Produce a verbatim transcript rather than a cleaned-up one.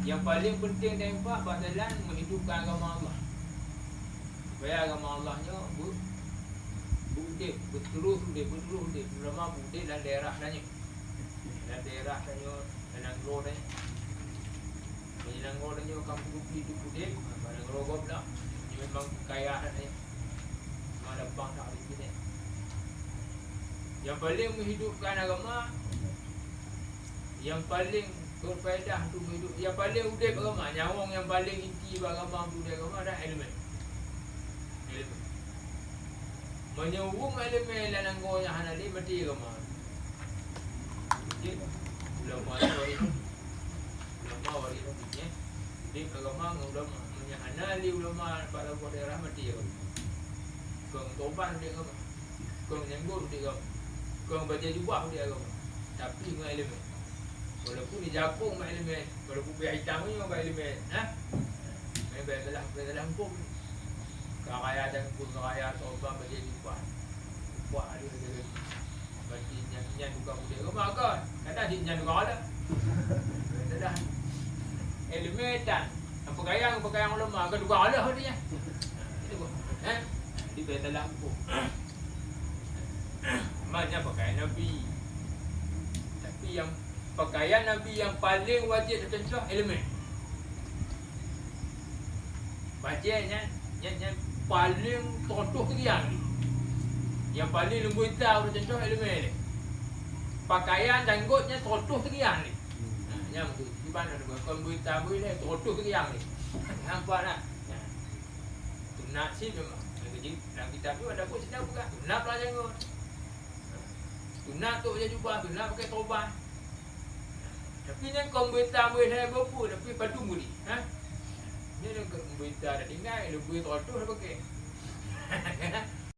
Nyang paleng penting dan infak bak jalan menghidupkan agama Allah. Supaya agama Allah nyoe beu-, beudeb, beuterus udeb, beuterus udeb. Terutama beudeb lam daerah tanyoe. Lam daerah tanyoe, lam nanggroe tanyoe. Meunyoe nanggroe tanyoe ka meudupi udeb, ha, bak nanggroe gob lah. Nyoe memang kaya tanyoe. Memang lapang that di sini. Nyang paleng menghidupkan agama, nyang paleng berfaedah untuk meuhidup, nyang paleng udeb agama, nyawöng nyang paleng inti bak agama untuk udeb agama adalah ileumèe. Ileumèe. Meunyoe ureueng ileumèe lam nanggroe nyan hana lé, maté agama. Jadi, ulama tu waris, ulama waris dunia. Udeb agama ngon ulama. Meunyoe hana lé ulama bak lakoe daerah, maté agama. Kon toban udeb agama. Kon nyang got udeb agama. Kon bajèe jubah udeb agama. Tapi ngon ileumèe. Walaupun di jakong mak ileumèe, walaupun pihak itam nyoe mak ileumèe, ha? Main baik salah, baik salah hukum. Ka raya dan hukum, ka raya toban bajèe jubah. Upah ada, ada lagi. Berarti nyan, nyan bukan udeb agama kan? Kadang jih nyan tukang olah. Kadang ileumèe tan. Pakaian, pakaian ulama kan tukang olah dia. Itu pun. Eh? Dia baik salah hukum. Makna pakaian Nabi. Tapi yang pakaian Nabi yang paling wajib dicontoh ileumèe. Bajèe nyan, nyan, nyan paling totoh teugiang ni. Yang paling leumboi ta ureueng contoh ileumèe ni. Pakaian janggot nyan totoh teugiang ni. Nah, nyan beutôi. Di mana tu? Kon leumboi ta bui ni, totoh teugiang ni. Nampak tak? Nah. Sunat sih memang. Jadi, dalam kitab tu ada buat sedang buka. Sunat lah janggot. Sunat tu je jubah, sunat pakai toban. Tapi nyan kon berita boleh saya berapa, tapi padu muri. Ha? Ni dah ke berita dah tinggal, lebih seratus dah pakai.